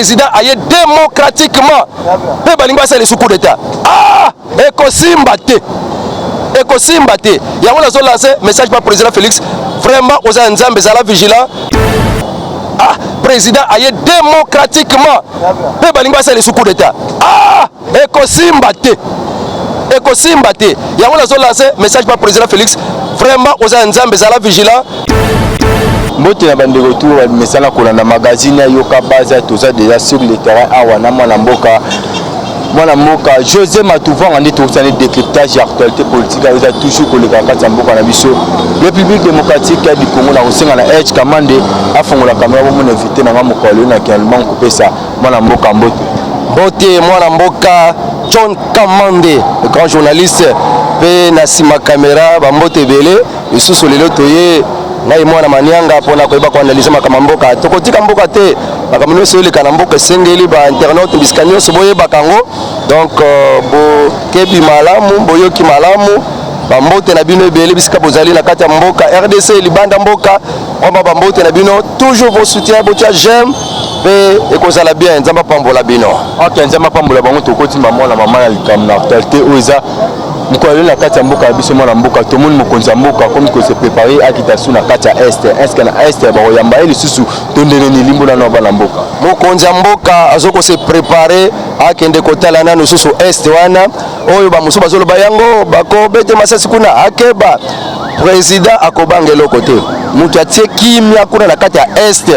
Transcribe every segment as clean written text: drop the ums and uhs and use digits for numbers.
Président aye démocratiquement mpe balingi basala lisusu coup d'état. Ah, ekosimba te, ekosimba te. Yango nazo lancer message pa président Félix, vraiment oza ya Nzambe, ezala vigilant. Ah, président aye démocratiquement mpe balingi basala lisusu coup d'état. Ah, ekosimba te, ekosimba te. Yango nazo lancer message pa président Félix, vraiment oza ya Nzambe, ezala vigilant. Mbote na bandeko tu bamesana kolanda magazine ya Yoka Base. Toza déjà sur le terrain awa na mwana mboka, mwana mboka José Matuvanga, nde tokosani décryptage ya actualité politique ayo eza toujours koleka kati ya mboka na biso, République démocratique du Congo. Na kosenga na H Kamande afongola kamera, bomona invité na nga mokolo oyo. Na kialumbango kopesa mwana mboka mbote. Mbote, mwana mboka John Kamande, le grand journaliste, mpe na nsima caméra, bambote ebele lisusu. Lelo toye, ngai mwana Manianga, mpona koyeba koanalyser makambo ya mboka. Tokotika mboka te. Makambo nyonso eleka na mboka, esengeli bainternaute bisika nyonso boyebaka yango. Donc bokebi malamu, boyoki malamu. Bambote na bino ebele bisika bozali na kati ya mboka RDC, libanda mboka. Vraiment bambote na bino, toujours vos soutien, botia j'aime mpe ekozala bien. Nzambe apambola bino. Ok, Nzambe apambola bango. Tokotimba mwana mama na likambo na actualité oyo eza mokolo lelo na kati ya mboka ya biso. Mwana mboka, tomoni mokonzi ya mboka akomi kose préparer akita su na kati ya Est. Est-ce na Est bakoyamba ye lisusu to ndenge nini? Limbola na bana mboka. Mokonzi ya mboka azokose préparer akende kotala nano lisusu Est wana oyo bamosusu bazoloba yango bakobete masasi kuna. Akeba, président akobanga eloko te. Moto atie kimia kuna na kati ya Est,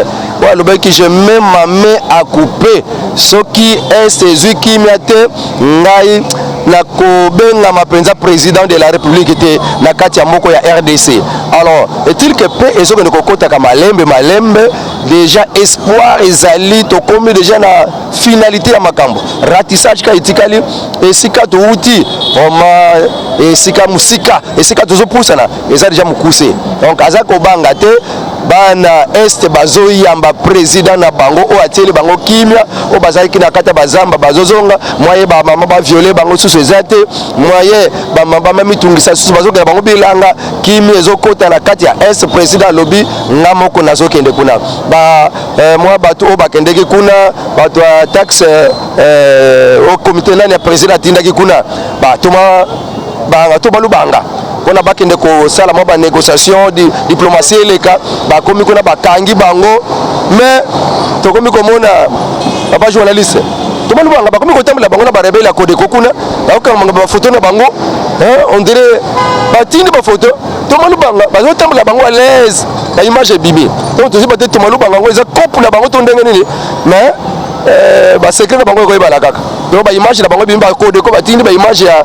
oyo alobaki: "Je mets ma main à couper soki Est ezwi kimia te, ngai nakobengama mpenza président de la République te na kati ya moko ya RDC." Alors est-il que mpe ezokende kokɔtaka malembe malembe, déjà espoir ezali, tokomi déjà na finalité ya makambo. Ratissage ka etikali. Esika touti vraiment, esika mosika, esika tozopusana eza déjà mokuse. Donc aza kobanga te. Bana Est bazoyamba président na bango oyo atieli bango kimia. Oyo bazalaki na kati ya bazamba bazozonga. Moyen bamama bavioler bango susu eza te, moyen bamama bamitungisa susu, bazokenda bango bilanga. Kimia ezokota na kati ya Est. Président alobi: "Nga moko nazokende kuna." Ba mwa bato oyo bakendeki kuna, bato ya taxe au comité nani ya président atindaki kuna, batoma banga to balubanga mpona bakende kosala mwa banégociation, diplomatie eleka. Bakomi kuna, bakangi bango. Mais tokomi komona, papa journaliste, tomoni banga bakomi kotambola bango na barebelles ya Codeco kuna, bakokanga bafoto na bango. On dirait batindi bafoto, tomoni banga bazotambola bango à l'aise, baimage ebimi. Donc tozoba te, tomoni bango, yango eza kope na bango to ndenge nini? Mais basecret na bango ekoyebana kaka. Donc baimage na bango ebimi, baCodeco batindi baimage ya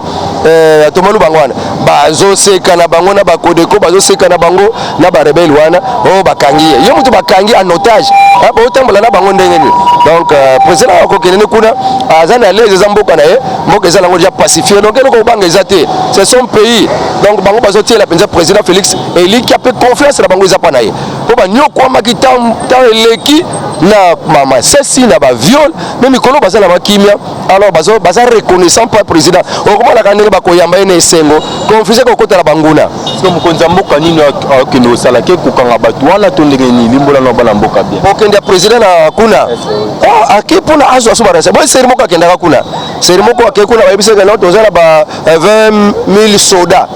Thomas bango wana bazoseka na bango na baCodeco, bazoseka na bango na barebelles wana oyo bakangi ye. Yo moto bakangi en otage, botambola na bango ndenge nini? Donc président akokende ne kuna, aza na l'aise. Eza mboka na ye, mboka eza nango déjà pacifié, donc eloko kobanga eza te. C'est son pays. Donc bango bazotiela mpenza président Félix elikia mpe confiance na bango eza mpa na ye, mpo banyokwamaki ntango eleki na mama sesi na baviol. Mais mikolo baza na bakimia. Alors baza reconnaissant mpa président. Okomonaka ndenge bakoyamba ye na esengo, confusion kokotala banguna. Parce mokonzi ya mboka nini akende kosala? Ke kokanga bato wana to ndenge nini? Limbola na bana mboka bien. Okende ya président na kuna, ake mpona azwa so barasa boy. Série moko akendaka kuna, série moko ake kuna, bayebisaka no toza na ba 20 000 soda.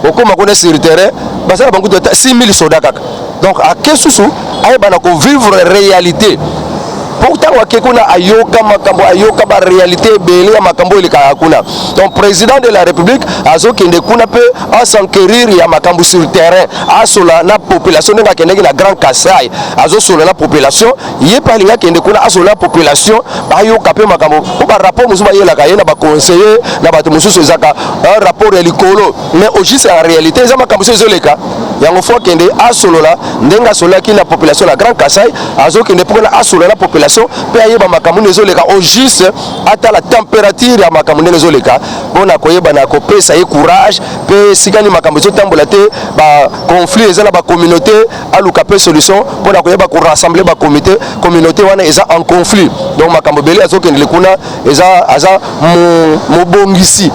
Okóma kuna sur terrain, basala bango 6 000 soda kaka. Donc ake susu ayebana kovivre réalité, po ntango ake kuna ayoka makambo, ayoka baréalité ebele ya makambo elekaka kuna. Donc président de la République azokende kuna mpe as'enquérir ya makambo sur terrain, asola na population. Ndenge akendeki na Grand Kasai, azosola na population, ye mpe alingi akende kuna, asola na population, bayoka mpe makambo, mpo barapport mosusu bayelaka ye na baconseiller na bato mosusu ezaka rapport ya likolo, mais au juste en réalité eza makambo so ezoleka. Yango faut akende asolola. Ndenge asololaki na population na Grand Kasai, azokende mpona asolola na population mpe ayeba makambo nini ezoleka au juste, atala température ya makambo ndenge ezoleka, mpona koyeba na kopesa ye courage. Mpe esika nini makambo ezotambola te, baconflit eza na bacommunauté, aluka mpe solution mpona koyeba korassembler bacommunauté, communauté wana eza en conflit. Donc makambo ebele azokendele kuna, eza aza mobongisi,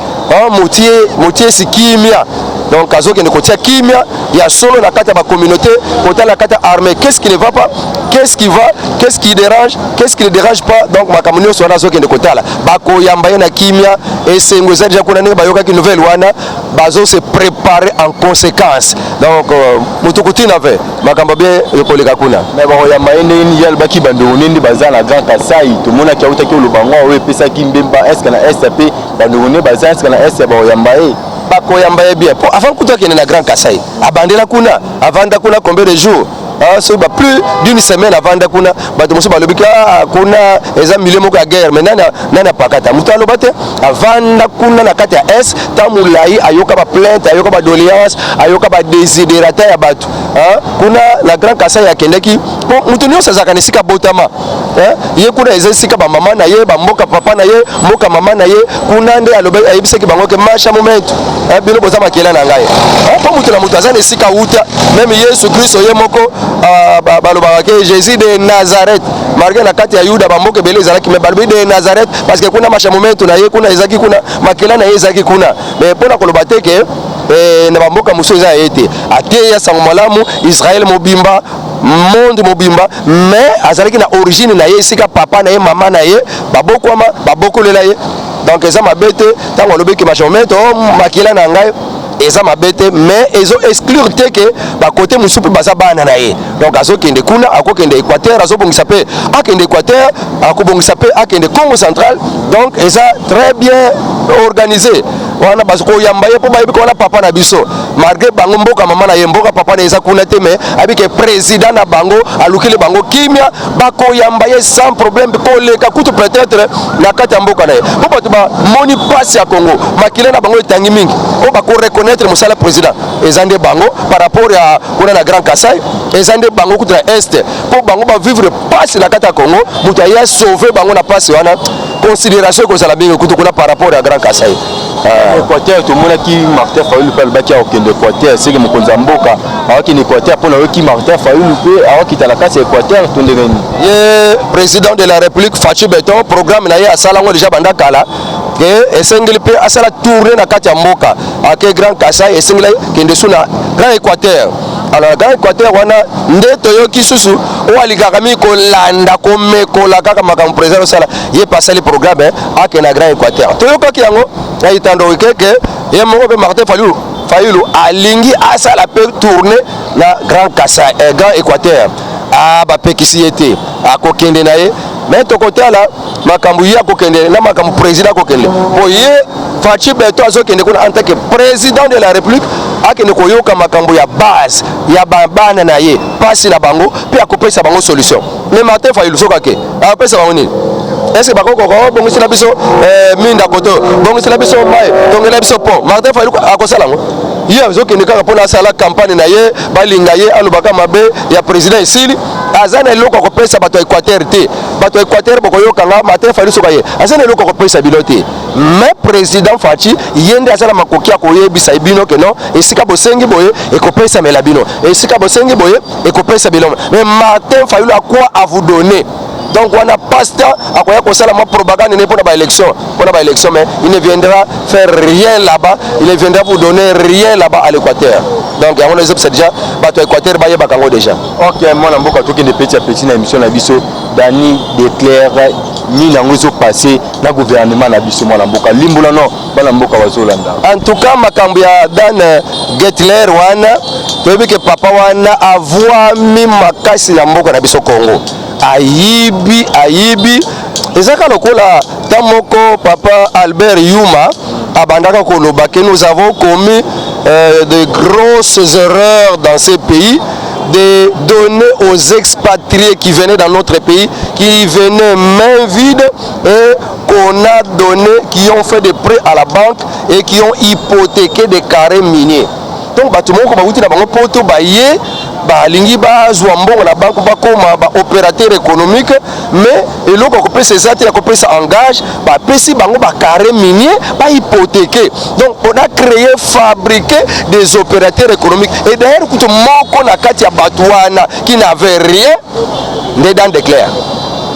motie, motiesi kimia. Donc azokende kotia kimia ya solo na kati ya bacommunauté, kotala na kati ya armée qu'est-ce qui ne va pas, qu'est-ce qui va, qu'est-ce qui dérange, qu'est-ce qui ne dérange pas. Donc makambo nyonso wana azokende kotala, bakoyamba ye na kimia. Esengo eza déjà kuna. Ndenge bayokaki nouvelle wana, bazo se préparer en conséquence. Donc moto kutina ve makambo bien ekoleka kuna. Me bakoyamba ye ndenge nini? Ye alobaki bandeko nde baza na Grand Kasai. Tomonaki autaki oloba ngo oyo epesaki mbemba. Est-ce na Est mpe bandeko nde baza? Est-ce na Est bakoyamba ye? Bakoyamba ye bien, po avant kutu akende na Grand Kasai, abandela kuna, avanda kuna combien de jours? Ah, soki ba plus d'une semaine avanda kuna. Bato mosusu balobiki: ah, kuna eza milieu moko ya guerre. Mais nani, nani apakata moto aloba te? Avanda kuna na kati ya Est ntango molai, ayoka baplainte, ayoka badoléance, ayoka badesiderata ya bato. Ah, kuna na Grand Kasai akendeki po moto nyonso azalaka na esika botama. Ye kuna eza esika bamama na ye, bamboka papa na ye, mboka mama na ye. Kuna nde alobi, ayebisaki bango ke masha momentu, bino boza makela na ngai. Mpo moto na moto aza na esika wuta. Même Yesu Kristo ye moko, balobaka ke Jésus de Nazareth, malgré na kati ya Yuda bamboka ebele ezalaki, mais balobi de Nazareth parce que kuna masha momentu na ye, kuna ezalaki, kuna makela na ye ezalaki kuna. Mais mpona koloba te ke na bamboka mosusu eza ya ye te. Ateya sango malamu Israel mobimba, monde mobimba, mais azalaki na origine na ye, esika papa na ye, mama na ye babokwama, babokolela ye. Donc eza mabe te ntango alobiki masha momentu o makila na ngai, eza mabe te, mais ezo exclure te ke bakote mosusu mpe baza bana na ye. Donc azokende kuna, akokende Équateur, azobongisa mpe akende Équateur, akobongisa mpe akende Congo Central. Donc eza très bien organisé wana. Bakoyamba ye mpo bayebi wana papa na biso, malgré bango mboka mama na ye, mboka papa na ye eza kuna te, mais ayebi ke président na bango alukili bango kimia. Bakoyamba ye sans problème, koleka kutu peut-être na kati ya mboka na ye, mpo bato bamoni mpasi ya Congo, makila na bango etangi mingi. Oyo bakoreconnaître mosala président eza nde bango par rapport ya kuna na Grand Kasai, eza nde bango kutu na Est, mpo bango bavivre mpasi na kati ya Congo. Moto aye sauve bango na mpasi wana, considération ekozala mingi kutu kuna par rapport ya Grand Kasai. Équateur, tomonaki Martin Fayulu mpe alobaki akokende Équateur. Seke mokonzi ya mboka awakende Équateur mpona oyoki Martin Fayulu mpe awakita na kati ya Équateur to ndenge nini? Ye président de la République Fatshi Béton, programme na ye asala yango déjà banda kala ke esengeli mpe asala tournée na kati ya mboka. Ake Grand Kasai, esengeli kende su na Grand Équateur. Alors Grand Équateur wana nde toyoki susu oyo alingaka mingi kolanda, komekola kaka makambo président osala. Ye mpe asali programme akende na Grand Équateur. Toyokaki yango na itando keke ye moko mpe Martin Fayulu alingi asala mpe tournée na Grand Kasai, Grand Équateur. Bapekisi ye te, akokende na ye. Mais tokotala makambo ye akokende na makambo président akokende, po ye Fatshi Béton azokende kuna en tant que président de la République, akende koyoka makambo ya base ya bana na ye, mpasi na bango, mpe akopesa bango solution. Mais Martin Fayulu soki ake, akopesa bango nini? Est-ce bakokoka bongisela biso minda koto, bongisela biso mai, tongela biso pont? Martin Fayulu akosala yango? Ye azokende kaka mpona asala campagne na ye, balinga ye, alobaka mabe ya président, esili. Aza na eloko akopesa bato ya Équateur te. Bato ya Équateur bokoyokanga, Martin Fayulu soka ye aza na eloko akopesa bino te. Mais président Fatshi, ye nde aza na makoki ya koyebisa bino ke non, esika bosengi boye ekopesamela bino, esika bosengi boye ekopesa bino. Mais Martin Fayulu a quoi à vous donner? Donc wana pasteur akoya kosala mwa propagande ne mpona baélection, mpona baélection, mais il ne viendra faire rien là-bas, il ne viendra vous donner rien là-bas à l'Équateur. Donc yango na ezopesa déjà bato ya Équateur bayebaka yango déjà. Ok, mwana mboka, tokende petit à petit na émission na biso. Dani Déclare, nini yango ezopasse na gouvernement na biso? Mwana mboka, limbola no bana mboka bazolanda. En tout cas, makambo ya Dan Gertler wana, toyebi ke papa wana avwami makasi na mboka na biso Congo. Ayibi, ayibi. Ezaka lokola ntan moko papa Albert Yuma abandaka koloba que nous avons commis de grosses erreurs dans ces pays de donner aux expatriés qui venaient dans notre pays, qui venaient main vide et qu'on a donné, qui ont fait des prêts à la banque et qui ont hypothéqué des carrés miniers. Donc bato moko bauti na bango poto, baye balingi bazwa mbongo na banque, bakóma baopérateur économique, mais eloko ya kopesa eza te ya kopesa engage. Bapesi bango bacarré minier, bahypothéqué. Donc on a créé, fabriqué des opérateurs économiques. Et d'ailleurs kutu moko na kati ya bato wana qui n'avait rien nde Dan Gertler.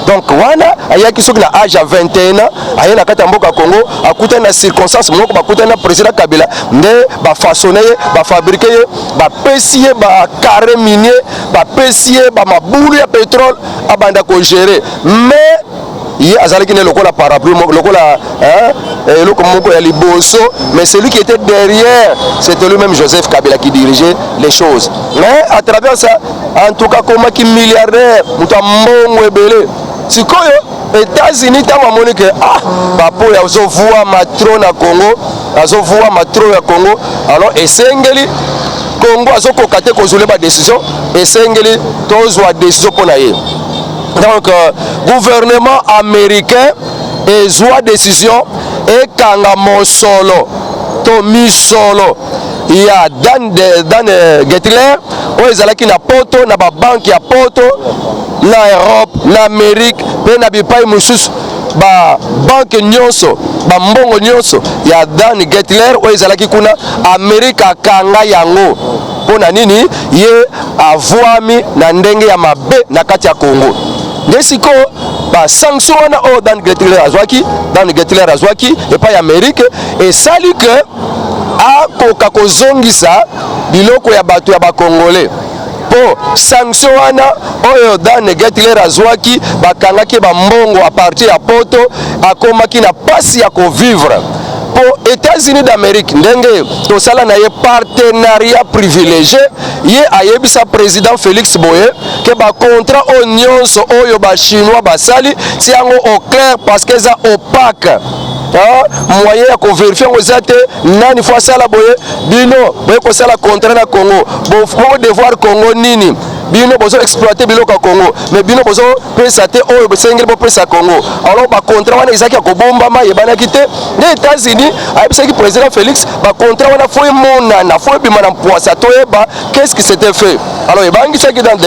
Donc wana ayaki soki na age ya 21 ans, aye na kati ya mboka Congo, akutani na circonstance moko, bakutani na président Kabila, nde bafaçonne ye, bafabrique ye, bapesi ye bacarré minier, bapesi ye bamabulu ya pétrole, abanda kogérer. Mais ye azalaki ne lokola parapluie, lokola eloko moko ya liboso, mais celui qui était derrière, c'était lui-même Joseph Kabila qui dirigeait les choses. Mais à travers ça, en tout cas, komaki milliardaire, moto ya mbongo ebele. Sikoyo États-Unis, ntango amoni ke ah, bapo azovwama trop na Congo, azovwama trop ya Congo, alors esengeli, Congo azokoka te kozwela badécision, esengeli tozwa décision mpo na ye. Donc gouvernement américain ezwa décision ekanga mosolo to misolo ya Dan Getler oyo ezalaki na Poto, na babanke ya Poto, na Europe, na Amérique mpe na bipai mosusu. Babanke nyonso, bambongo nyonso ya Dan Getler oyo ezalaki kuna, Amérique akanga yango. Mpo na nini? Ye avwami na ndenge ya mabe na kati ya Congo. Nde sikoyo basanction wana oyo Dan Getler azwaki, Dan Getler azwaki epai ya Amérique, esali ke akoka kozongisa biloko ya bato ya bakongole, mpo sanction wana oyo Dan Getler azwaki, bakangaki bambongo à partir ya Poto, akomaki na mpasi ya kovivre, mpo États-Unis d'Amérique, ndenge tosala na ye partenariat privilégié, ye ayebisa président Félix boye ke bacontrat oyo nyonso oyo bachinois basali, ti yango au clair, parce que eza opaque, moyen ya kovérifier yango eza te. Nani fo asala boye? Bino boye kosala contrat na Congo, bodevoir Congo nini? Bino bozo exploite biloko ya Congo, mais bino bozopesa te oyo bosengeli bopesa Congo. Alors bacontrat wana ezalaki ya kobombama, yebanaki te. Nde États-Unis ayebisaki président Félix, bacontrat wana fo emonana, fo ebima na mpwasa, toyeba qu'est-ce qui s'était fait. Alors ebangisaki Dan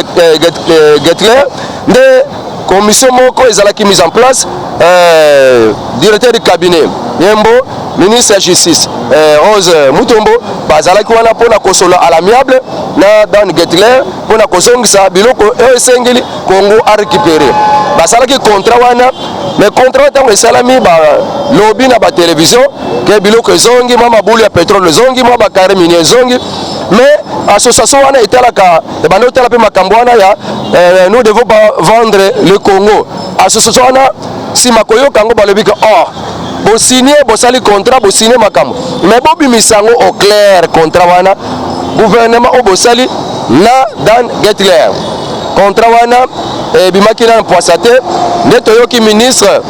Getler. Nde commission moko ezalaki mise en place, directeur du cabinet Yembo, ministre ya Justice Rose Mutombo, bazalaki wana mpona kosolola à l'amiable na Dan Getler mpona kozongisa biloko oyo esengeli Congo arécupéré. Basalaki contrat wana, mais contrat wana, ntango esalami, balobi na batélévision ke biloko ezongi, mwa mabulu ya pétrole ezongi, mwa bacarré minier ezongi. Mais association wana etalaka, ebanda otala mpe makambo wana ya nous devons pas vendre le Congo, association wana, nsima koyoka yango, balobi ke or bosigne, bosali contrat, bosigne makambo, mais bobimisa yango au clair, contrat wana gouvernement oyo bosali na Dan Getler. Contrat wana ebimaki na mpwasa te. Nde toyoki ministre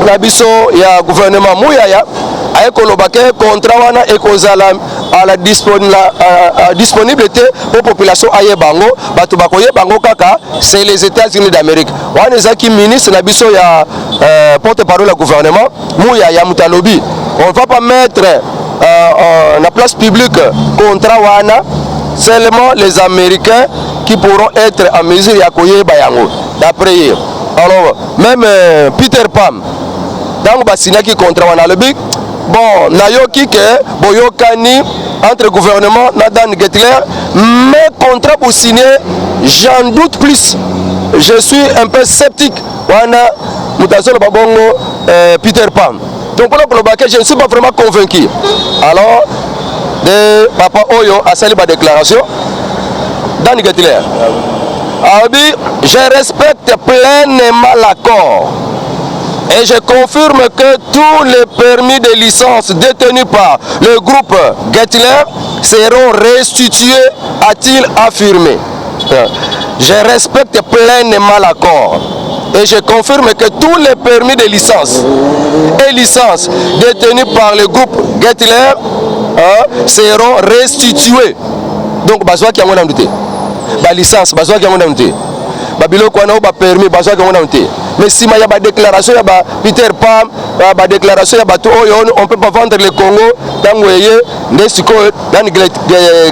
na biso ya gouvernement Muyaya aye koloba ke contrat wana ekozala à la disponible te mpo population ayeba yango. Bato bakoyeba yango kaka, c'est les États-Unis d'Amérique. Wana ezalaki ministre na biso ya porte parole ya gouvernement, Muyaya, moto alobi on va pas mettre na place publique contrat wana, seulement les Américains qui pourront être en mesure ya koyeba yango, d'après ye. Alors même Peter Pham, ntango basignaki contrat wana, alobi: bon, nayoki ke boyokani entre gouvernement na Dan Getler, mais contrat bosigné, j'en doute plus, je suis un peu sceptique. Wana moto azoloba bongo, Peter Pham. Donc mpona koloba ke je ne suis pas vraiment convaincu. Alors de papa oyo asali badéclaration, Dan Getler alobi: je respecte pleinement l'accord et je confirme que tous les permis de licence détenus par le groupe Getler seront restitués, a-t-il affirmé. Je respecte pleinement l'accord et je confirme que tous les permis de licence et licences détenus par le groupe Getler, hein, seront restitués. Donc bazwaki yango nanu te, balicence bazwaki yango nanu te, babiloko wana oyo bapermis bazwaki yango nanu te. Mais nsima ya badéclaration ya ba Peter Pham, badéclaration ya bato oyo on peut pas vendre le Congo, ntango eye nde sikoyo Dan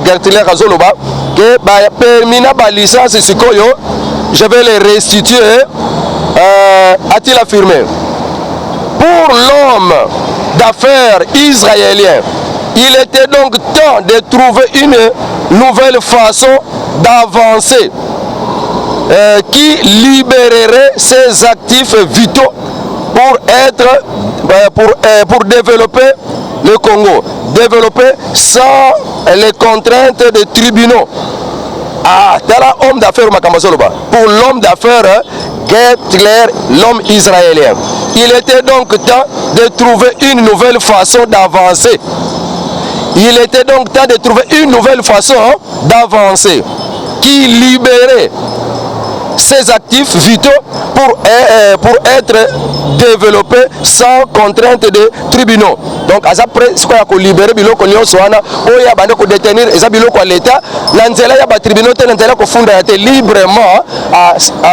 Gertler azoloba ke bapermis na balicence sikoyo, je vais les restituer, a-t-il affirmé. Pour l'homme d'affaires israélien, il était donc temps de trouver une nouvelle façon d'avancer. Qui libérerait ses actifs vitaux pour être pour développer le Congo, développer sans les contraintes des tribunaux. Ah, tala homme d'affaires makambo azoloba. Pour l'homme d'affaires Gertler, l'homme israélien, il était donc temps de trouver une nouvelle façon d'avancer. Il était donc temps de trouver une nouvelle façon d'avancer qui libérait ses actifs vitaux pour être développés sans contrainte de tribunaux. Donc aza prêt sikoyo ya kolibérer biloko nyonso wana oyo abandi kodétenir. Eza biloko ya l'État, na nzela ya batribunaux te, na nzela ya kofunda ya te. Librement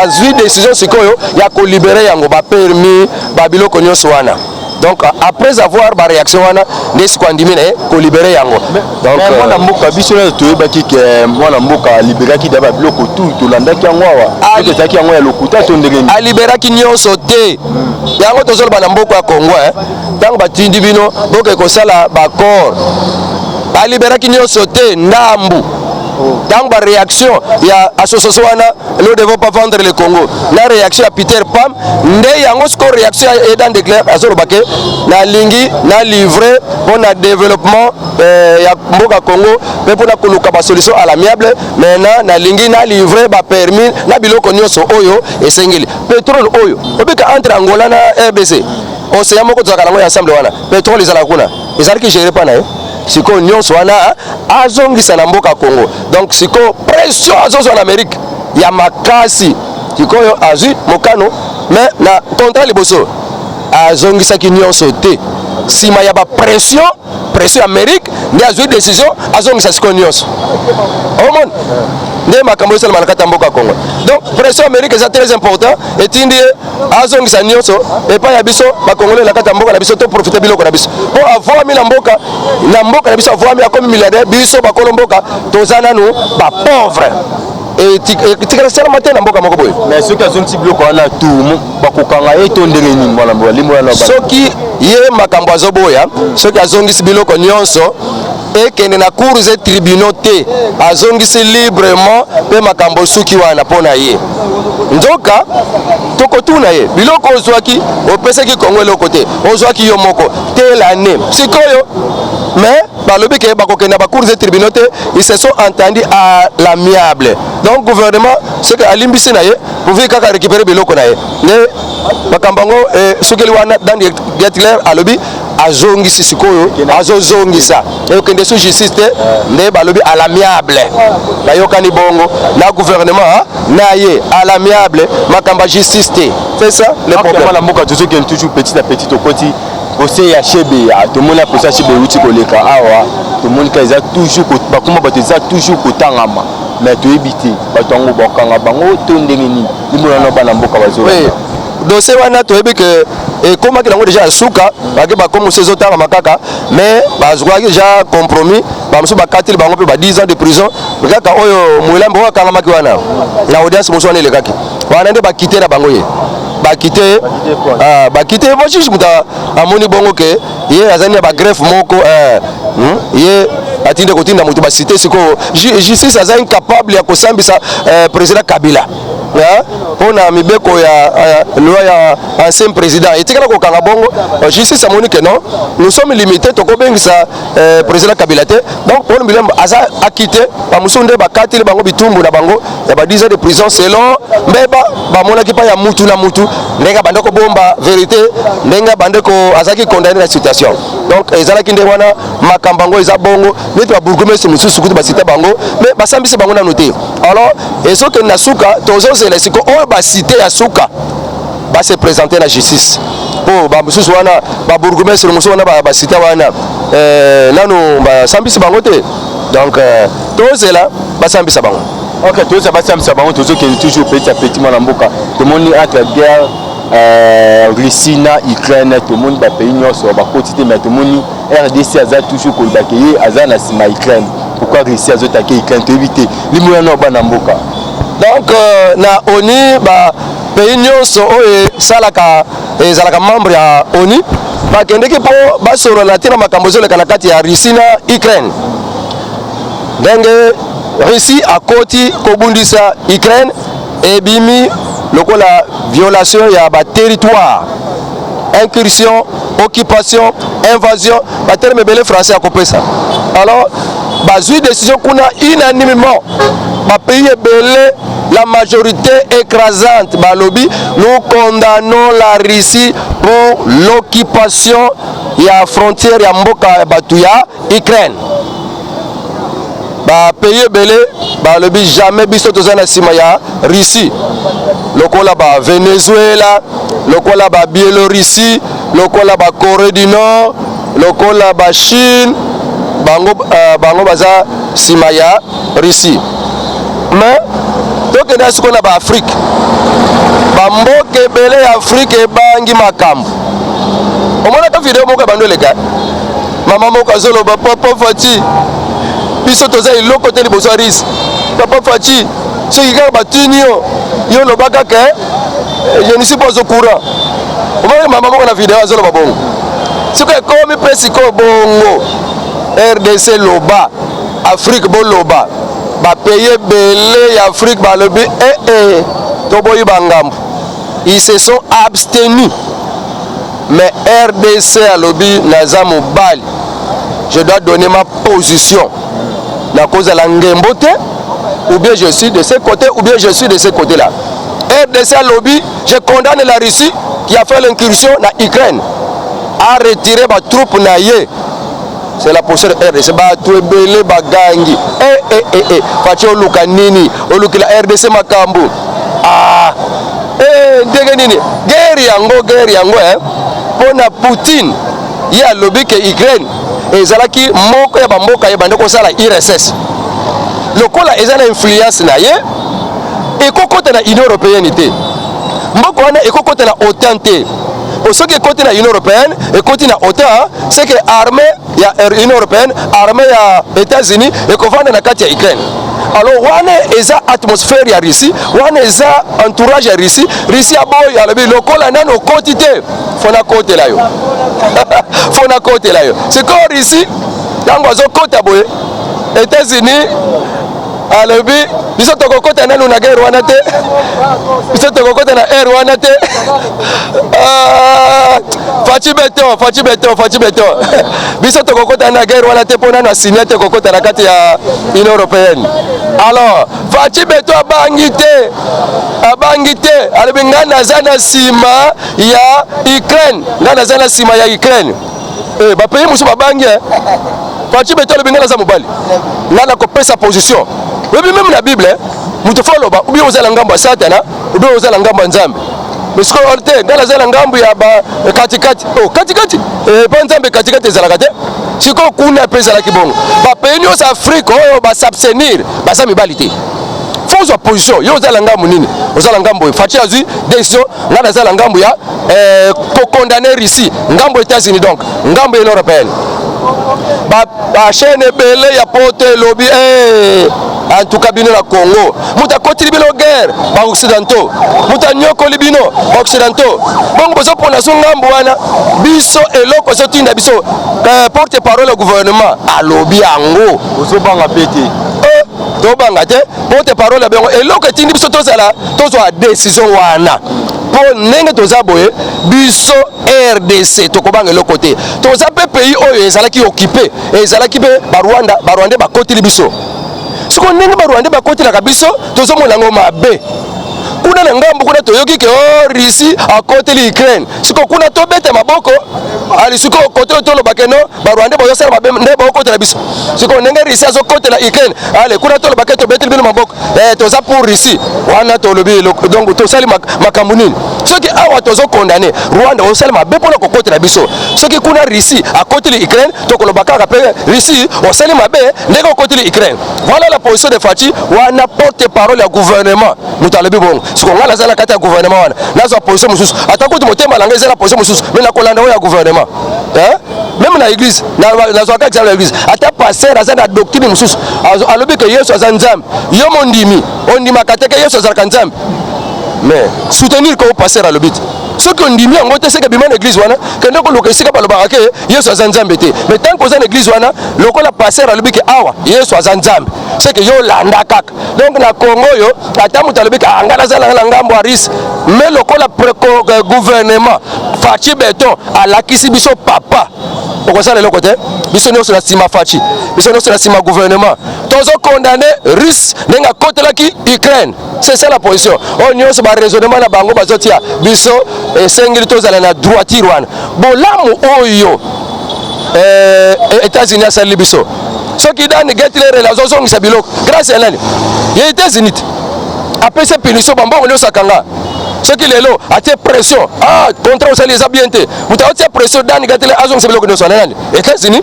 azwi décision sikoyo ya kolibérer yango, bapermis, babiloko nyonso wana. Donc après avoir baréaction wana, nde sikoyo andimi na ye kolibérer yango. Donc mwana mboka, biso nyonso toyebaki ke mwana mboka aliberaki da babiloko tu. Tolandaki yango awa, soki ezalaki yango ya lokuta to ndenge nini? Aliberaki nyonso te. Yango tozoloba na mboka ya Congo, ntango batindi bino boke kosala baaccord, aliberaki nyonso te, ndambu. Ntango baréaction ya association wana, "Nous devons pas vendre le Congo", na réaction ya Peter Pham, nde yango sikoyo réaction ya Dan Gertler. Azoloba ke nalingi na livrer mpona développement ya mboka Congo mpe mpona koluka basolution à l'amiable. Maintenant nalingi na livrer bapermis na biloko nyonso oyo esengeli. Pétrole oyo obika entre Angola na RDC, océan moko tozalaka nango ya ensemble wana, pétrole ezalaka kuna, ezalaki géré mpa na ye. Sikoyo nyonso wana azongisa na mboka Congo. Donc sikoyo pression azozwa na Amérique ya makasi, sikoyo azwi mokano. Mais na contrat liboso azongisaki nyonso te. Nsima ya bapression, pression ya Amérique, nde azwi décision azongisa sikoyo nyonso. Omona nde makambo esalema na kati ya mboka Congo. Donc pression Amérique eza très important, etindi ye azongisa nyonso epai ya biso bakongolais na kati ya mboka na biso, toprofite biloko na biso, mpo avwami na mboka na biso, avwami, akomi milliardaire. Biso bakolo mboka toza nanu bapauvre. Etikala salama te na mboka moko boye. Mais soki azongisi biloko wana tu, bakokanga ye to ndenge nini, mwana mboka limbo wana? Soki ye makambo azoboya, soki azongisi biloko nyonso, ekende na cours et tribunaux te, azongisi librement mpe makambo suki wana mpo na ye. Nzoka tokotuna ye: biloko ozwaki, opesaki Kongo eloko te, ozwaki yo moko te lane sikoyo. Mais balobi ke bakokende na bacours et tribunaux te, ils se sont entendus à l'amiable. Donc gouvernement soki alimbisi na ye, pourvu kaka récupérer biloko na ye. Nde makambo yango sokeli wana Dan Gertler alobi azongisi sikoyo, azozongisa, ekokende sous justice te. Nde balobi à l'amiable, bayokani bongo na gouvernement na ye, à l'amiable, makambo ya justice te. C'est ça le problème. Mwana mboka, tozokende toujours petit à petit. Tokoti procès ya Chebeya. Tomoni procès ya Chebeya euti koleka awa. Tomoni ka eza toujours bakoma bato, eza toujours kotangama, mais toyebi te bato yango bakanga bango to ndenge nini. Limona bana mboka bazolanda dossier wana. Toyebi ke ekomaki nango déjà ya suka, bake bakomi mosusu ezotangama kaka, mais bazwaki déjà compromis. Bamosusu bakatili bango mpe ba 10 ans de prison kaka. Oyo Mwilambo oyo akangamaki wana na audience mosusu wana elekaki wana, nde bakite na bango ye, bakite, bakite bo juge. Moto amoni bongo ke ye azali na bagreffe moko, ye atinde kotinda moto basite. Sikoyo justice aza incapable ya kosambisa président Kabila mpona mibeko ya loi ya ancien président etikala kokanga bongo. Justice amoni ke non, nous sommes limités, tokobengisa président Kabila te. Donc Paul Milembo aza akite. Bamosusu nde bakatili bango bitumbu na bango ya ba 10 ans de prison selon mbeba bamonaki mpa ya mutu na mutu, ndenge abande kobomba vérité, ndenge abande azalaki condamné na situation. Donc ezalaki nde wana makambo yango eza bongo. Neti babourgmestre mosusu kutu basite bango, mais basambisi bango nanu te. Alors ezokende na suka, tozozela esiko oyo basite ya suka base présenter na justice, mpo bamosusu wana, babourgmestre mosusu wana basite wana, nanu basambisi bango te. Donc tozela basambisa bango. Ok, tozela basambisa bango. Tozokende toujours petit à petit, mwana mboka. Tomoni entre guerre Russie na Ukraine, tomoni bapays nyonso bakoti te, mais tomoni RDC aza toujours koloba ke ye aza na nsima Ukraine. Pourquoi Russie azoattaquer Ukraine, toyebi te. Limona na bana mboka. Donc na ONU, bapays nyonso oyo esalaka, ezalaka membre ya ONU, bakendeki mpo basolola ntina makambo ezoleka na kati ya Russie na Ukraine, ndenge Russie akoti kobundisa Ukraine. Ebimi lokola violation ya ba territoire, incursion, occupation, invasion, ba terme ebele français akopesa. Alors bazwi décision kuna unanimement, ba pays ebele, la majorité écrasante balobi: nous condamnons la Russie pour l'occupation ya frontière ya mboka ya bato ya Ukraine. Bapays ebele balobi jamais, biso toza na nsima ya Russie, lokola ba Venezuela, lokola ba Biélorussie, lokola ba Corée du Nord, lokola ba Chine. Bango baza nsima ya Russie. Mais tokende sikoyo na baAfrique. Bamboka ebele ya Afrique ebangi makambo. Omonaka video moko ebandi oleka, mama moko azoloba: "Papa Fatshi, biso toza eloko te liboso ya Russie. Papa Fatshi, soki kaka batuni yo, yo oloba kaka je ne suis pas au courant." Omonaki mama moko na video azoloba bongo. Sikoyo ekomi mpe sikoyo bongo, RDC loba, Afrique boloba. Bapays ebele ya Afrique balobi ee, toboyi bangambo, ils se sont abstenus. Mais RDC alobi: naza mobali, je dois donner ma position. Nakozala ngembo te, ou bien je suis de ce côté, ou bien je suis de ce côté là. RDC alobi: je condamne la Russie qui a fait l'incursion na Ukraine, a retiré batroupe na ye. C'est la position de RDC. Bato ebele bagangi: e, e, e, e. Fatshi, oluka nini? Olukila RDC makambo. Ah, e, ndenge nini guerre yango, guerre yango, eh? Mpo na Poutine, ye alobi ke Ukraine ezalaki moko ya bamboka ye bande kosala URSS. Lokola eza na influence na ye, ekokota na Union européenne te. Mboka wana ekokota na OTAN te, po soki ekoti na Union européenne, ekoti na OTAN, c'est que armée ya Union européenne, armée ya États-Unis ekovanda na kati ya Ukraine. Alors wana eza atmosphère ya Russie, wana eza entourage ya Russie. Russie aboyi, alobi: lokola nano okoti te, faut nakotela yo, faut nakotela yo. Sikoyo Russie ntango azokota boye, États-Unis alobi: biso tokokota nanu na guerre wana te, biso tokokota na aire wana te. Ah, Fatshi béton, Fatshi béton, Fatshi béton, biso tokokota na guerre wana te, mpo nanu asigne te kokota na kati ya Union européenne. Alors Fatshi béton abangi te, abangi te, alobi: ngai naza na nsima ya Ukraine, ngai naza na nsima ya Ukraine. Eh, bapays mosusu babangi. Fatshi béton alobi: ngai naza mobali, ngai nakopesa position. Oyebi, même na Bible, moto faut aloba ou bien oza na ngambo ya Satana, ou bien oza na ngambo ya Nzambe. Mais sikoyo te, ngai naza na ngambo ya katikati. Oh, katikati mpo Nzambe katikati ezalaka te. Sikoyo kuna mpe ezalaki bongo. Bapays nyonso Afrique oyo bas'abstenir, baza mibali te. Faut ozwa position. Yo oza na ngambo nini? Oza na ngambo oyo. Fatshi azwi décision: ngai naza na ngambo ya kocondamner Russie, ngambo États-Unis, donc ngambo Union européenne. Bachaîne ebele ya poto elobi: en tout cas bino na Congo, moto akotili bino guerre, baoccidentaux, moto anyokoli bino, baoccidentaux, bongo bozopona so ngambo wana. Biso eloko ezotinda biso, porte parole ya gouvernement alobi yango. Ozobanga mpe te. Tobanga te. Porte parole ya bango, eloko etindi biso tozala tozwa décision wana, mpo ndenge toza boye, biso RDC tokobanga eloko te. Toza mpe pays oyo ezalaki occupé, ezalaki mpe Barwanda, Barwandais bakoteli biso. Sikoyo ndenge Barwandais bakotelaka biso, tozomona yango mabe. Kuna na ngambo kuna toyoki ke o Russie akoteli Ukraine. Sikoyo kuna tobeta maboko ali? Sikoyo kote oyo tolobake no, Barwandais bazosala mabe nde bakokotela biso. Sikoyo ndenge Russie azokotela Ukraine, ale kuna tolobake tobeteli bino maboko, toza pour Russie wana. Tolobi donc tosali makambo nini? Soki awa tozocondamner Rwanda, osali mabe mpona kokotela biso, soki kuna Russie akoteli Ukraine, tokoloba kaka mpe Russie osali mabe ndenge okoteli Ukraine. Voilà la position de Fatshi wana. Porte parole ya gouvernement moto alobi bongo. Siko ngai naza na kati ya gouvernement wana, nazwa position mosusu? Ata kutu motema na ngai eza na position mosusu, mais nakolanda oyo ya gouvernement. Même na église, nazwaka exemple ya église, ata pasteur aza na doctrine mosusu, alobi ke Yesu aza Nzambe, yo mondimi ondimaka te ke Yesu azalaka Nzambe, mais soutenir ko pasteur alobi te. Soki ondimi yango te, seke bima na église wana, kende koluka esika balobaka ke Yesu aza Nzambe te. Mais tant oza na église wana, lokola pasteur alobi ke awa Yesu aza Nzambe, seke yo olanda kaka. Donc na Congo oyo, ata moto alobi ke ah, ngai naza nanga na ngambo ya Russie, mais lokola gouvernement Fatshi Béton alakisi biso papa, okosala eloko te. Biso nyonso na nsima Fatshi, biso nyonso na nsima gouvernement, tozocondamner Russie ndenge akotelaki Ukraine. C'est ça la position. Oyo nyonso baraisonnement na bango bazotia biso, esengeli tozala na droiture wana. Bolamu oyo États-Unis asaleli biso, soki Dan Gertler azozongisa biloko, grâce ya nani? Ya États-Unis te. Apesi punition, bambongo nyonso akanga. Soki lelo atie pression, ah, contrat osali eza bien te, moto aotia pression Dan Gertler azongisa biloko nyonso wana, nani? États-Unis.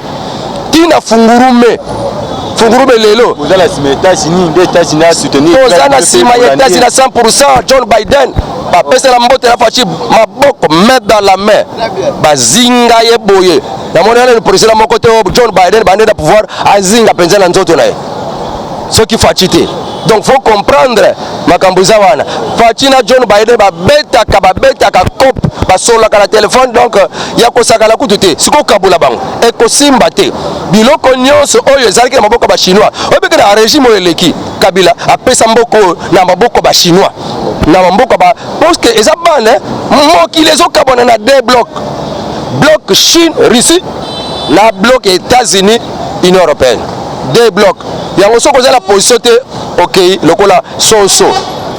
Ntina fungurume, fungurume lelo. Oza na nsima États-Unis nde États-Unis asoutenir? Toza na nsima ya États-Unis na 100. John Biden bapesela mbote na Fatshi, maboko, main dans la main, bazinga ye boye. Namoni wana président moko te, John Biden bande na pouvoir, azinga mpenza na nzoto na ye soki Fatshi te. Donc faut comprendre makambo eza wana. Fatshi na John Biden babetaka, babetaka cope, basololaka na telefone, donc ya kosakana kutu te. Sikoyo kabola bango ekosimba te. Biloko nyonso oyo ezalaki na maboko ya Bachinois, oyebeke na régime oyo eleki, Kabila apesa mboka oyo na maboko ya Bachinois, na maboko ba, parce que eza bana. Mokili ezokabwana na deux blocs: bloc Chine, Russie, na bloc États-Unis, Union européenne. Deux blocs yango, soki oza na position te, okei lokola soso.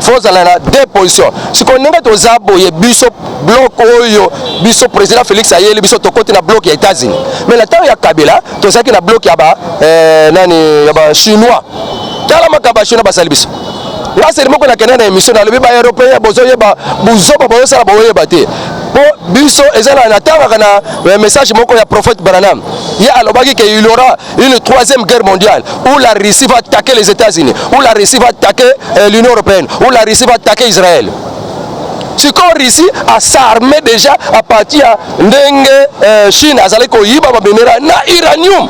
Faut ozala na deux positions. Sikoyo ndenge toza boye, biso bloc oyo biso président Félix ayeli biso, tokoti na bloc ya États-Unis. Mais na ntango ya Kabila, tozalaki na bloc ya ba nani, ya Bachinois. Tala makambo Bachinois basali biso. Nga seli moko nakende na émission, nalobi Baeuropéen bozoyeba buzoba bozosala, boyeba te. Mpo biso eza na natangaka na message moko ya prophète Branham. Ye alobaki ke il y aura une troisième guerre mondiale où la Russie va attaquer les États-Unis, où la Russie va attaquer l'Union européenne, où la Russie va attaquer Israël. Sikoyo Russie as'arme déjà à partir ya ndenge Chine azali koyiba baminerais na uranium.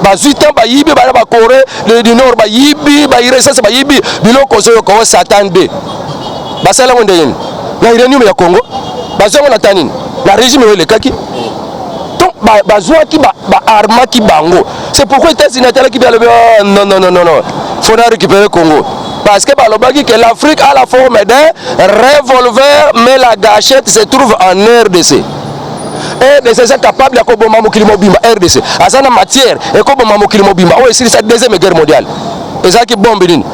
Bazwi ntan, bayibi bana Bacorée du Nord, bayibi baressources, bayibi biloko. Ozoyoka o Satan 2 basala yango ndenge nini na uranium ya Congo? Bazwi yango na ta nini na régime oyo elekaki. Donc bazwaki, baarmaki bango. C'est pourquoi États-Unis atalaki bi, alobi: oh, non, non, non, non, non, faut na récupérer Congo, parce que balobaki que l'Afrique a la forme d'un revolver, mais la gâchette se trouve en RDC. RDC eza capable ya koboma mokili mobimba. RDC aza na matière ekoboma mokili mobimba. Oyo esilisa Deuxième Guerre mondiale ezalaki bombe nini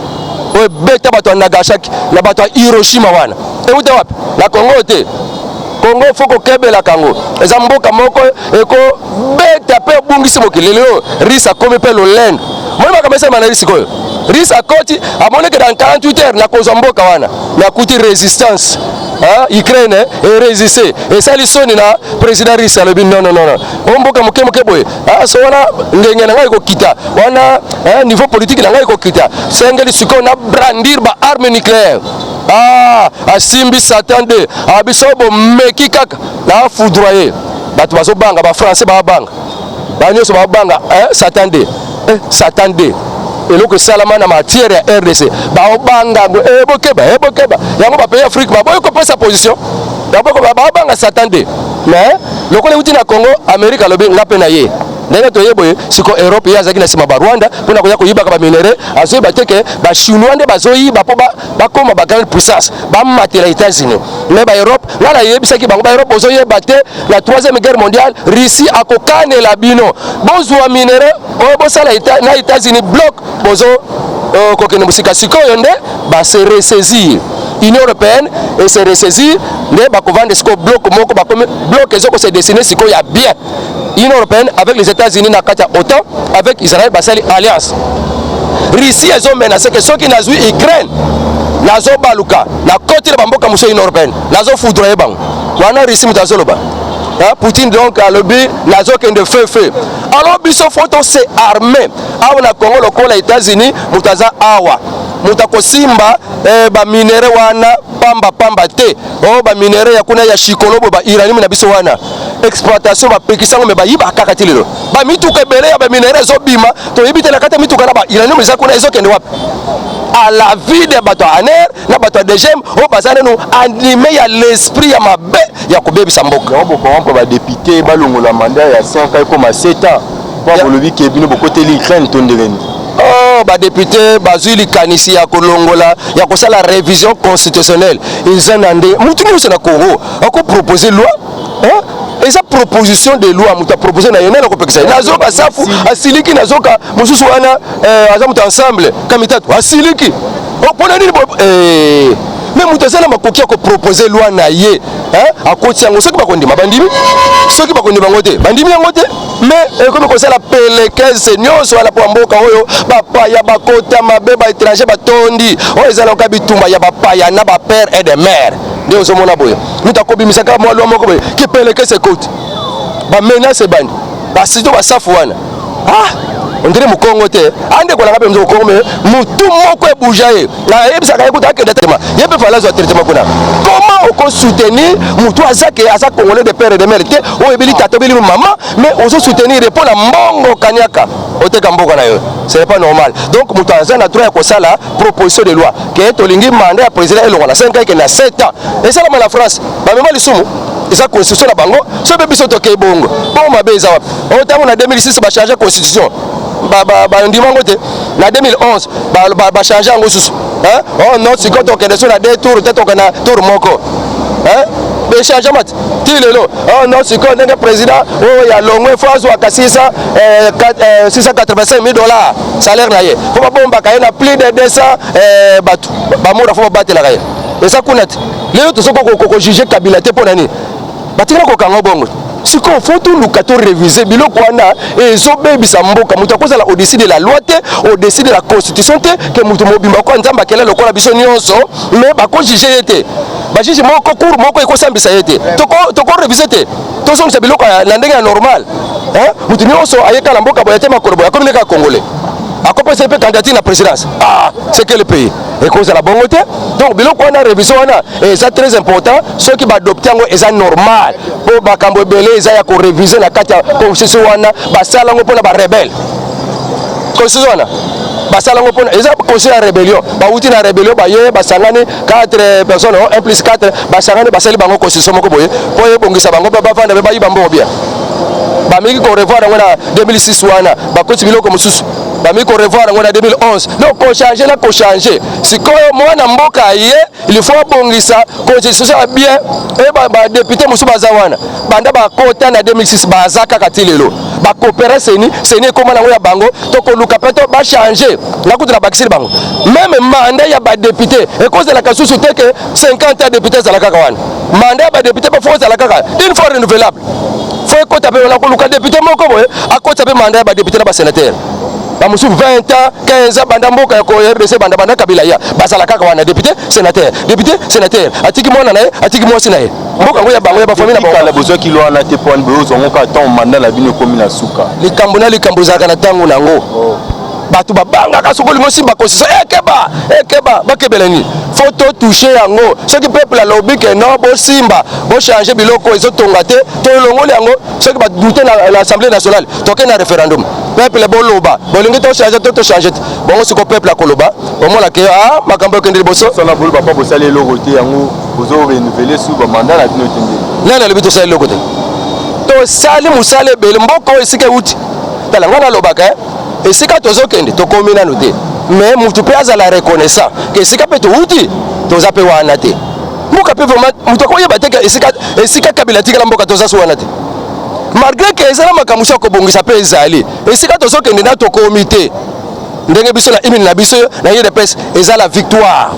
oyo ebeta bato ya Nagasaki na bato ya Hiroshima? Wana euta wapi? Na Congo te. Congo, faut kokebelaka yango, eza mboka moko ekobeta mpe ebungisi mokili. Lelo Russie akomi mpe lolendo. Moni makambo esalema na Russie. Oyo Russie akoti, amoni ke dans 48 heures nakozwa mboka wana, nakuti résistance. Ukraine erésiste, esali soni na président russe. Alobi: non, non, non, o mboka moke moke boye, so wana ndenge na ngai ekokita wana, niveau politique na ngai ekokita, sengeli sikoyo na brandir ba arme nucléaire. Ah, asimbi Satan 2, abiso bomeki kaka na foudroyer. Bato bazobanga, Bafrançais babanga, bango nyonso babanga Satan 2. Satan 2, eloko esalama na matière ya RDC, baobanga yango. Bokeba, bokeba yango. Bapays Afrique baboyi kopesa position, baobanga Satan 2. Mais lokola euti na Congo, Amérique alobi: nga mpe na ye. Ndenge toye boye siko, Europe ye azalaki na nsima Barwanda mpona koya koyibaka baminerais, azoyeba te ke Bachinois nde bazoyiba mpo bakóma bagrande puissance, bamatela États-Unis. Mais Baeurope, ngai nayebisaki bango: Baeurope, bozoyeba te, na Troisième Guerre mondiale, Russie akokanela bino. Bozwa minerais oyo, bosala na États-Unis bloc, bozo kokende mosika. Sikoyo nde base ressaisir, Union européenne ese ressaisir, nde bakovanda sikoyo bloc moko. Bakomi bloc, ezokose dessiner sikoyo ya bien. Union européenne avec les États-Unis na kati ya OTAN, avec Israël, basali alliance. Russie ezomenacer ke soki nazwi Ukraine, nazobaluka, nakoti na bamboka mosusu ya Union européenne, nazofoudroyer bango. Wana Russie moto azoloba, Poutine. Donc alobi: nazokende feu feu. Alors biso faut tose armer awa na Congo lokola États-Unis moto aza awa. Moto akosimba baminerais wana pamba pamba te. Oyo baminerais ya kuna ya Shinkolobwe, bauranium na biso wana, exploitation bapekisa yango, me bayiba kaka ti lelo. Bamituka ebele ya baminerais ezobima, toyebi te na kati ya mituka na bauranium eza kuna ezokende wapi. À la vie de bato ya ANR na bato ya DGM oyo baza nanu animé ya l'esprit ya mabe ya kobebisa mboka. Yango bokorompe badéputés, balongola mandat ya 5 ans ekoma 7 ans, mpo bolobi ke bino bokoteli Ukraine to ndenge nini? Oh, badéputés bazwi likanisi ya kolongola, ya kosala révision constitutionnelle. Eza na nde mutu nyonso na Congo akopropose loi, hein? Eza proposition de loi, moto apropose na ye, nani akopekisa ye? Nazoka Safu asiliki, nazoka mosusu wana aza moto Ensemble, Kamitatu asiliki. Mpona nini? Mais moto aza na makoki ya kopropose loi na ye, akoti yango. Soki bakondima, bandimi; soki bakondima yango te, bandimi yango te. Mais ekomi kosala pelekese nyonso wana mpo mboka oyo bapaya bakota mabe, baétranger batondi. Oyo ezalaka bitumba ya bapaya na bapère et de mère nde ozomona boye. Moto akobimisa kaka mwa loi moko boye, kipelekese ekoti, bamenaces ebandi, basito basafu wana. Ah, ondire mokongo te, andekolanga mpe mokongo, me motu moko ebuja ye, nayebisaka ye kuta akende traitement, ye mpe fala azwa traitement kuna. Comment okosoutenir motu aza ke aza Congolais de père et de mère te, oyo ebeli tata, obeli mama, mais ozosoutenir ye mpo na mbongo kaniaka, oteka mboka na yo? Ce n'est pas normal. Donc moto aza na droit ya kosala proposition de loi ke tolingi mandat ya président elongwa na 5 ans, ekende na 7 ans. Esalama na France, bamema lisumu, eza constitution na bango. So mpe biso tokei bongo, bongo mabe eza wapi? Oyo ntango na 2006 bachange constitution, bandima yango te. Na 2011 bachange yango susu. Oh non, sikoyo tokende so na deux tour te, tokende na tour moko. Echange mati ti lelo. Oh non, sikoyo ndenge président oyo ya longwe, fo azwaka 685 000 dollars salaire na ye, fo babombaka ye na plus de 200 bato bamora, fo babatelaka ye. Eza kuna te. Lelo tozokoka kojuger Kabila te. Mpo na nini batikala kokanga bongo? Sikoyo fo toluka toréviser biloko wana ezobebisa mboka. Moto akozala au-dessus de la loi te, au-dessus de la constitution te, ke moto mobimba kwa Nzambe akele lokola biso nyonso, mais bakojuger ye te, bajuge moko, cour moko ekosambisa ye te. Tokoréviser te, tozongisa biloko na ndenge ya normal. Moto nyonso ayeka na mboka boye te, makolo boye, akomi kaka Congolais, akopesa ye mpe candidature na présidence. Ah, c'est quel pays? Ekozala bongo te. Donc biloko wana, révision wana eza très important. Soki baadopte yango, eza normal, mpo makambo ebele eza ya koréviser na kati ya constitution wana. Basala yango mpona barebelles. Constitution wana basala yango mpona, eza constitution ya rébellion. Bawuti na rébellion, baye basangani 4 personnes, 1 plus 4, basangani, basali bango constitution moko boye mpo ebongisa bango mpe bavanda mpe bayiba mbongo bien. Bamiki korevoir yango na 2006 wana, bakoti biloko mosusu. Bamiki korevoir yango na 2011. Donc kochange na kochange. Sikoyo mwana mboka ye, il faut abongisa constitution ya bien. E badéputés mosusu baza wana, banda bakota na 2006, baza kaka ti lelo, bakopere CENI. CENI ekóma nango ya bango. Tokoluka mpe to bachange nga kutu na bakisili bango. Même mandat ya badéputés ekozalaka susu te ke 50 ya député ezala kaka wana. Mandat ya badéputés mpe fo ozala kaka une fois renouvelable. Fo ekota mpe wana, koluka député moko boye akota mpe mandat ya badéputés na basénateur. Bamosusu 20 ans, 15 ans, banda mboka ya RDC, banda banda Kabila ya, bazala kaka wana, député, sénateur, député, sénateur. Atiki mwana na ye, atiki mwasi na ye, mboka yango ya bango, ya bafamille na bango. Kala bozwaki loi wana te, mpo wana boyozwango kaka ntango mandat na bino ekomi na suka. Likambo na likambo ezalaka na ntango nango. Bato babangaka soki olingi osimba constitution, ekeba, ekeba. Bakebela nini? Fo totouche yango. Soki peuple alobi ke non, bosimba, bochange biloko ezotonga te, tolongoli yango. Soki badouter na Assemblée nationale, toke na référendum. Peuple boloba, bolingi tochange to tochange te? Bongo siko peuple akoloba, omona ke ah, makambo ekende liboso. Sala boloba mpa bosali eloko te, yango bozo renouveler su bamandat na bino te ndenge? Nani alobi tosali eloko te? Tosali mosala ebele. Mboka oyo esika euti, tala ngai nalobaka, esika tozokende tokomi nanu te, mais mutu mpe azala reconnaissant ke esika mpe touti, toza mpe wana te. Mboka mpe vraiment moto akoyeba te ke esika Kabila atikala mboka, toza so wana te, malgré ke eza na makambo mosusu ya kobongisa mpe ezali. Esika tozokende na tokomi te. Ndenge biso na hymne na biso na UDPS eza la victoire,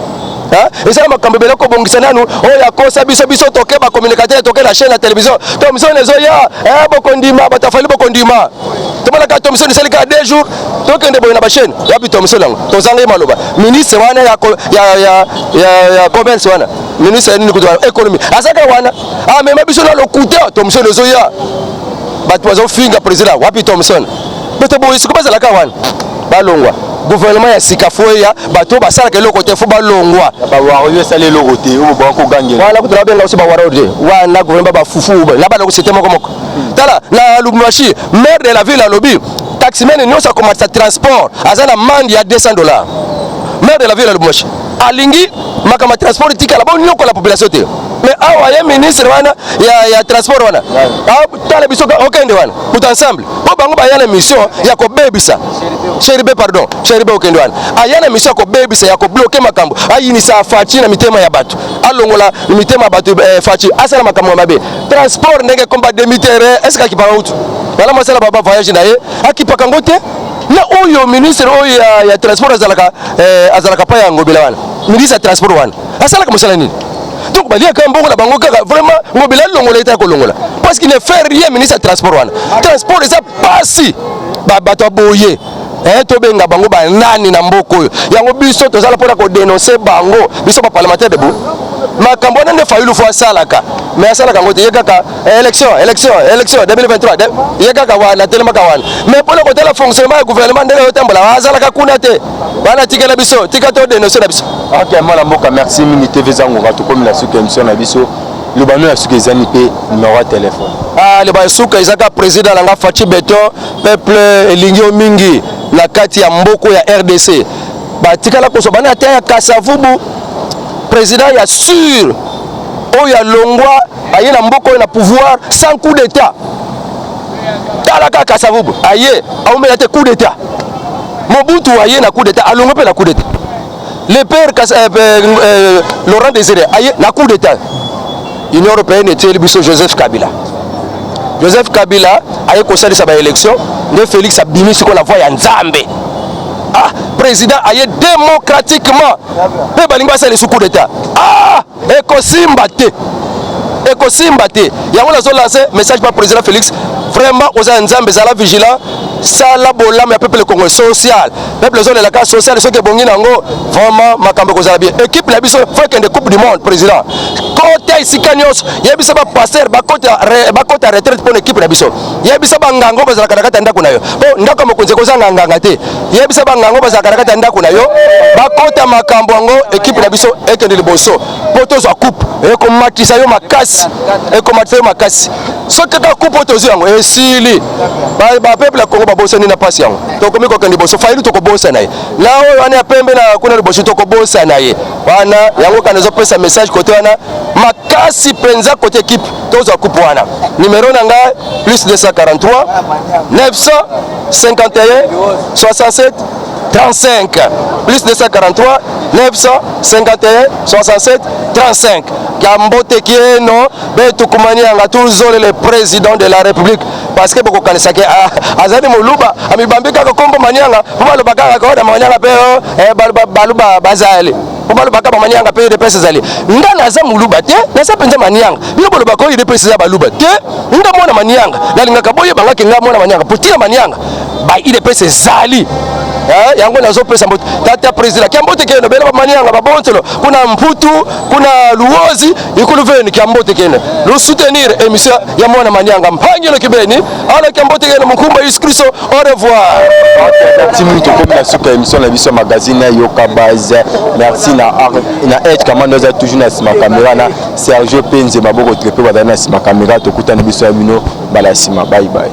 eza na makambo ebele kobongisa nanu. Oyo akosa biso, biso toke bacommunicateur, toke na chaîne ya télévision, Thomson ezoya, bokondima, bato afali bokondima. Tomonaka Thomson esali kaka 2 jours, tokende boye na bachaîne, wapi Thomson yango? Tozanga ye maloba. Ministre wana ya commerce wana, ministre ya nini kutu wana, économie, azaka wana, amema biso na lokuta. Thomson ezoya, bato bazofinga président, wapi Thomson? Bato boye siko bazalaka wana, balongwa. Gouvernement ya sika faut eya, bato oyo basalaka eloko te faut balongwa. Bawario esala eloko te, oyo boka kogangela. Wana kutu babenga biso bawario te, wana gouvernement bafufu na bana kosete moko moko. Tala na Lubumbashi, maire de la ville alobi taximan nyonso akomatisa transport aza na amende ya 200 $. Maire de la ville ya Lubumbashi alingi makambo ya transport etikala, bonyokola population te. Mais awa ye ministre wana ya transport wana tala biso, okende wana kuta ensemble mpo bango baya na mission ya kobebisa. Cheribe, pardon, Cheribe, okende wana, aya na mission ya kobebisa, ya kobloquer makambo, ayinisa Fatshi na mitema ya bato, alongola mitema ya bato. Fatshi asala makambo ya mabe. Transport ndenge komba demi-terrain, est ce que akipaka utu malamu? Asala baba voyage na ye, akipaka yango te. Na oyo ministre oyo ya transport azalaka pa ya Ngobila wana, ministre ya transport wana asalaka mosala nini? Donc baliaka mbongo na bango kaka. Vraiment, Ngobila alongola ete akolongola, parce qu'il ne fait rien, ministre ya transport wana. Transport eza pasi. Bato ya boye, tobenga bango banani na mboka oyo? Yango biso tozala mpona kodénoncer bango, biso baparlementaire debout. Makambo wana nde Fayulu faut asalaka, mais asalaka yango te. Ye kaka élection, élection, élection 2023, ye kaka wana, atelemaka wana. Mais mpona kotala fonctionnement ya gouvernement ndenge otambola, azalaka kuna te. Wana tikela biso, tika todénoncer na biso. Ok, mwana mboka, merci mingi. TV Zangoka, tokomi na suka émission na biso. Lobano ya suka ezani mpe numéro ya telefone. Ah, liba ya suka ezaka président na nga Fatshi Béton. Peuple elingi yo mingi na kati ya mboko ya RDC. Batikala kozwa bana ata ya Kasavubu, président ya sûr oyo alongwa, aye na mboka oyo na pouvoir sans coup d'état. Tala kaka Kasavubu, aye, aumela te, coup d'état. Mobutu aye na coup d'état, alongwa mpe na coup d'état. Le père Laurent Désiré aye na coup d'état. Union européenne etieli biso Joseph Kabila. Joseph Kabila aye kosalisa baélection, nde Félix abimi sikoyo na voie ya Nzambe. Ah, président aye démocratiquement, mpe balingi basalisa coup d'état. Ah, ekosimba te, ekosimba te. Yango nazolancer message pa président Félix: vraiment, oza ya Nzambe, ezala vigilant, sala bolamu ya peuple congolais. Social, peuple ezolelaka social. Soki ebongi nango, vraiment makambo ekozala bien. Équipe na biso faut ekende Coupe du monde. Président, kota esika nyonso, yebisa bapasteur bakota retraite mpona équipe na biso. Yebisa bangango bazalaka na kati ya ndako na yo, mpo ndako ya mokonzi ekozanga nganga te. Yebisa bangango bazalaka na kati ya ndako na yo bakota makambo yango, équipe na biso ekende liboso mpo tozwa coupe. Ekomatisa yo makasi, ekomatisa yo makasi. Soki kaka coupe oyo tozwi yango esili, bapeuple ya Kongo babosani na mpasi yango, tokomi kokende liboso. Fayulu tokobosana ye, na oyo wana ya pembe na kuna liboso tokobosana ye wana. Yango kana ezopesa message kote wana makasi mpenza, kote équipe tozwa coupe wana. Numéro na ngai: plus 243 951 67 35, plus 243 951 67 35. Kambote kieno betukumani yanga, tuzolele président de la République, parce que bokokanisaki azali moluba, amibambi kaka kombo Manianga mpo baloba kaka koda Manianga mpe baluba bazali, mpo balobaka bamanianga mpe UDPS ezali. Nga naza moluba te, naza mpenza Manianga. Bino bolobaka oyo UDPS eza baluba te. Nga mwana Manianga, nalingaka boyebangaki nga mwana Manianga, po tina Manianga ba UDPS ezali. Yango nazopesa mbote tata président kia mbote keno bena bamanianga babontelo kuna Mputu, kuna Luozi, ikulu veni kia mbote kene lusoutenir émission ya mwana Manianga mpangilo kibeni ala kia mbote kene mukumba Yesu Kristo. Au revoir. Merci mingi. Tokomi na suka émission na biso, magazine ya Yoka Base. Merci na H Kamando, aza toujours na nsima caméra, na Sergio Penze, maboko trepe, bazali na nsima caméra. Tokutani biso ya bino mbala ya nsima. Bye bye.